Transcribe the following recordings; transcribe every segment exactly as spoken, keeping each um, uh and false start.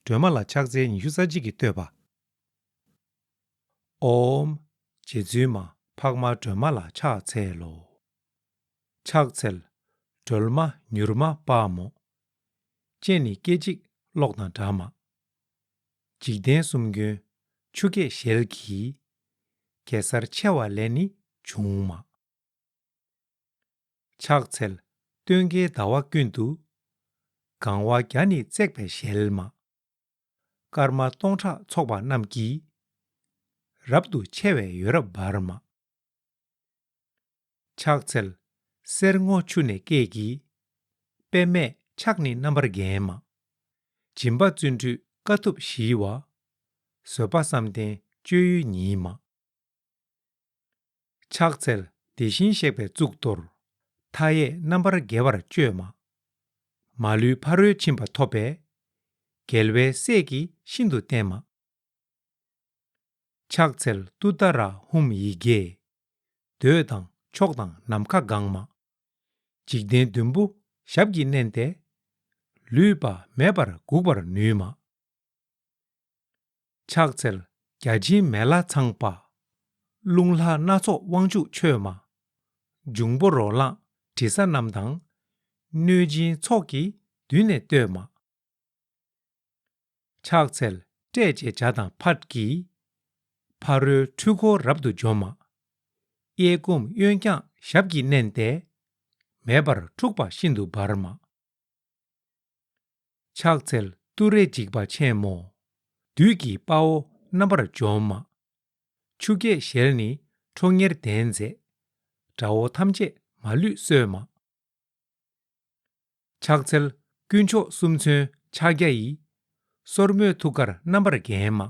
སྒྲོལ་མ་ལ་ཕྱག་འཚལ་ཉི་ཤུ་རྩ་གཅིག་གི་བསྟོད་པ། ཨོམ། རྗེ་བཙུན་མ་འཕགས་མ་སྒྲོལ་མ་ལ་ཕྱག་འཚལ་ལོ། ཕྱག་འཚལ་སྒྲོལ་མ་མྱུར་མ་དཔའ་མོ། སྤྱན་ནི་སྐད་ཅིག་གློག་དང་འདྲ་མ། འཇིག་རྟེན་གསུམ་མགོན་ཆུ་སྐྱེས་ཞལ་གྱིས། གེ་སར་མཆེ་བ་ལས་ནི་བྱུང་མ། ཕྱག་འཚལ་སྟོན་ཀའི་ཟླ་བ་ཀུན་ཏུ། གང་བ་བརྒྱ་ནི་བརྩེགས་པའི་ཞལ་མ། སྐར་མ་སྟོང་ཕྲག་ཚོགས་པ་རྣམས་ཀྱིས། རབ་ཏུ་ཕྱེ་བའི་འོད་རབ་འབར་མ། ཕྱག་འཚལ་གསེར་སྔོ་ཆུ་ནས་སྐྱེས་ཀྱི། པདྨས་ཕྱག་ནི་རྣམ་པར་བརྒྱན་མ། སྦྱིན་པ་བརྩོན་འགྲུས་དཀའ་ཐུབ་ཞི་བ། བཟོད་པ་བསམ་གཏན་སྤྱོད་ཡུལ་ཉིད་མ། ཕྱག་འཚལ་དེ་བཞིན་གཤེགས་པའི་གཙུག་ཏོར། མཐའ་ཡས་རྣམ་པར་རྒྱལ་བར་སྤྱོད་མ། མ་ལུས་ཕ་རོལ་ཕྱིན་པ་ཐོབ་པའི། རྒྱལ་བའི་སྲས་ཀྱིས་ཤིན་ཏུ་བསྟེན་མ། ཕྱག་འཚལ་ཏུཏྟཱ་ར་ཧཱུྃ་ཡི་གེས། འདོད་དང་ཕྱོགས་དང་ནམ་མཁའ་གང་མ། འཇིག་རྟེན་བདུན་པོ་ཞབས་ཀྱིས་མནན་ཏེ། ལུས་པ་མེད་པར་འགུགས་པར་ནུས་མ། ཕྱག་འཚལ་བརྒྱ་བྱིན་མེ་ལྷ་ཚངས་པ། རླུང་ལྷ་སྣ་ཚོགས་དབང་ཕྱུག་མཆོད་མ། འབྱུང་པོ་རོ་ལངས་དྲི་ཟ་རྣམས་དང་། གནོད་སྦྱིན་ཚོགས་ཀྱིས་མདུན་ནས་བསྟོད་མ། ཕྱག་འཚལ་སྲས་བཅས་བྱ་དང་ཕཊ་ཀྱིས། ཕ་རོལ་འཁྲུལ་འཁོར་རབ་ཏུ་འཇོམས་མ། གཡས་བསྐུམ་གཡོན་བརྐྱང་ཞབས་ཀྱིས་མནན་ཏེ། མེ་འབར་འཁྲུགས་པ་ཤིན་ཏུ་འབར་མ། ཕྱག་འཚལ་ཏུ་རེ་འཇིགས་པ་ཆེན་མོ། བདུད་ཀྱི་དཔའ་བོ་རྣམ་པར་འཇོམས་མ། ཆུ་སྐྱེས་ཞལ་ནི་ཁྲོ་གཉེར་ལྡན་མཛད། དགྲ་བོ་ཐམས་ཅད་མ་ལུས་གསོད་མ། ཕྱག་འཚལ་དཀོན་མཆོག་གསུམ་མཚོན་ཕྱག་རྒྱ་ཡིས། སོར་མོས་ཐུགས་ཀར་རྣམ་པར་བརྒྱན་མ།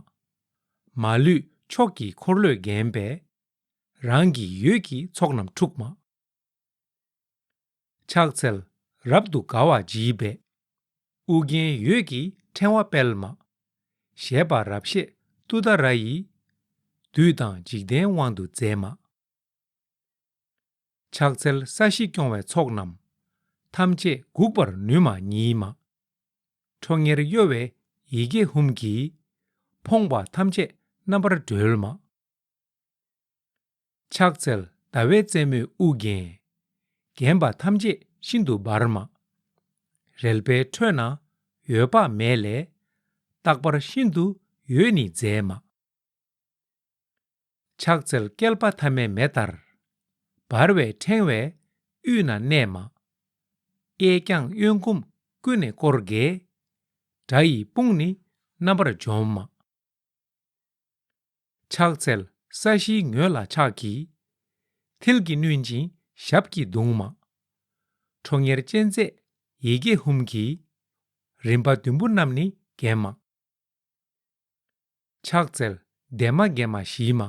མ་ལུས་ཕྱོགས་ཀྱི་འཁོར་ལོས་བརྒྱན་པས། རང་གི་འོད་ཀྱིས་ཚོགས་རྣམས་འཁྲུགས་མ། ཕྱག་འཚལ་རབ་ཏུ་དགའ་བ་བརྗིད་པའི། ཨུ་རྒྱན་འོད་ཀྱི་ཕྲེང་བ་སྤེལ་མ། བཞད་པ་རབ་བཞད་ཏུཏྟཱ་ར་ཡིས། བདུད་དང་འཇིག་རྟེན་དབང་དུ་མཛད་མ། ཕྱག་འཚལ་ས་གཞི་སྐྱོང་བའི་ཚོགས་རྣམས། ཐམས་ཅད་འགུགས་པར་ནུས་མ་ཉིད་མ། ཁྲོ་གཉེར་གཡོ་བའི་ཡི་གེ་ཧཱུྃ་གིས། ཕོངས་པ་ཐམས་ཅད་རྣམ་པར་སྒྲོལ་མ། ཕྱག་འཚལ་ཟླ་བའི་རྩེ་མོའི་ཨུ་རྒྱན། བརྒྱན་པ་ཐམས་ཅད་ཤིན་ཏུ་འབར་མ། རལ་པའི་ཁྲོད་ན་འོད་དཔག་མེད་ལས། རྟག་པར་ཤིན་ཏུ་འོད་ནི་མཛད་མ། ཕྱག་འཚལ་བསྐལ་པ་ཐ་མའི་མེ་ལྟར། འབར་བའི་ཕྲེང་བའི་དབུས་ན་གནས་མ། གཡས་བརྐྱང་གཡོན་བསྐུམ་ཀུན་ནས་བསྐོར་དགའི། དགྲ་ཡི་དཔུང་ནི་རྣམ་པར་འཇོམས་མ། ཕྱག་འཚལ་ས་གཞིའི་ངོས་ལ་ཕྱག་གིས། མཐིལ་གྱིས་བསྣུན་ཅིང་ཞབས་ཀྱིས་བརྡུང་མ། ཁྲོ་གཉེར་ཅན་མཛད་ཡི་གེ་ཧཱུྃ་གིས། རིམ་པ་བདུན་པོ་རྣམས་ནི་བརྒྱན་མ། ཕྱག་འཚལ་བདེ་མ་དགེ་མ་ཞི་མ།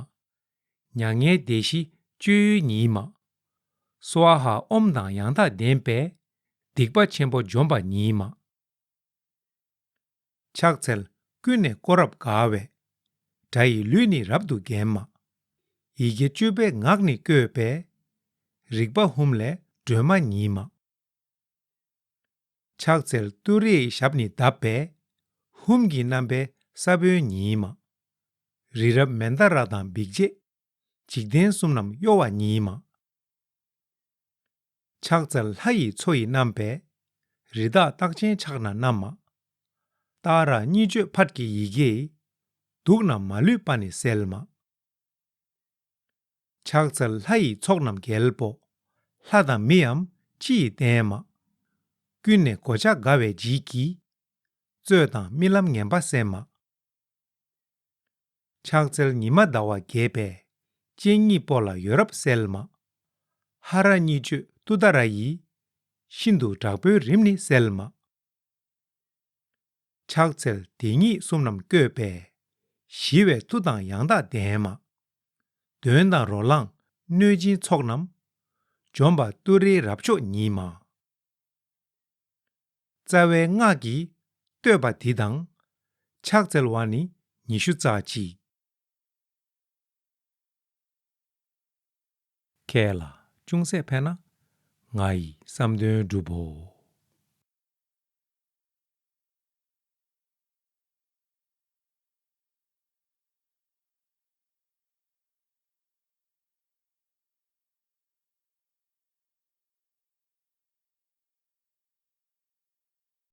མྱ་ངན་འདས་ཞི་སྤྱོད་ཡུལ་ཉིད་མ། སྭཱ་ཧཱ་ཨོཾ་དང་ཡང་དག་ལྡན་པས། སྡིག་པ་ཆེན་པོ་འཇོམས་པ་ཉིད་མ། ཕྱག་འཚལ་ཀུན་ནས་བསྐོར་རབ་དགའ་བའི། དགྲ་ཡི་ལུས་ནི་རབ་ཏུ་བརྒྱན་མ། ཡི་གེ་བཅུ་པའི་ངག་ནི་བཀོད་པས། རིག་པ་ཧཱུྃ་ལས་སྒྲོལ་མ་ཉིད་མ། ཕྱག་འཚལ་ཏུ་རེའི་ཞབས་ནི་བརྡབས་པས། ཧཱུྃ་གི་རྣམ་པའི་ས་བོན་ཉིད་མ། རི་རབ་མནྡ་ར་དང་འབིགས་བྱེད། འཇིག་རྟེན་གསུམ་རྣམས་གཡོ་བ་ཉིད་མ། ཕྱག་འཚལ་ལྷ་ཡི་མཚོ་ཡི་རྣམ་པའི། རི་དྭགས་རྟགས་ཅན་ཕྱག་ན་བསྣམས་མ། ཏཱ་ར་གཉིས་བརྗོད་ཕཊ་ཀྱི་ཡི་གེས། དུག་རྣམས་མ་ལུས་པ་ནི་སེལ་མ། ཕྱག་འཚལ་ལྷ་ཡི་ཚོགས་རྣམས་རྒྱལ་པོ། ལྷ་དང་མིའམ་ཅི་ཡིས་བསྟེན་མ། ཀུན་ནས་གོ་ཆ་དགའ་བའི་བརྗིད་ཀྱིས། རྩོད་དང་རྨི་ལམ་ངན་པ་སེལ་མ། ཕྱག་འཚལ་ཉི་མ་ཟླ་བ་རྒྱས་པའི། སྤྱན་གཉིས་པོ་ལ་འོད་རབ་གསལ་མ། ཧ་ར་གཉིས་བརྗོད་ཏུཏྟཱ་ར་ཡིས། ཤིན་ཏུ་དྲག་པོའི་རིམས་ནི་སེལ་མ། ཕྱག་འཚལ་དེ་ཉིད་གསུམ་རྣམས་བཀོད་པས། ཞི་བའི་མཐུ་དང་ཡང་དག་ལྡན་མ། གདོན་དང་རོ་ལངས་གནོད་སྦྱིན་ཚོགས་རྣམས། འཇོམས་པ་ཏུ་རེའི་རབ་མཆོག་ཉིད་མ། རྩ་བའི་སྔགས་ཀྱིས་བསྟོད་པ་འདི་དང་། ཕྱག་འཚལ་བ་ནི་ཉི་ཤུ་རྩ་གཅིག། ཁྱེད་ལ་ཅུང་ཟད་ཕན་ན། ང་ཡི་བསམ་དོན་འགྲུབ་བོ།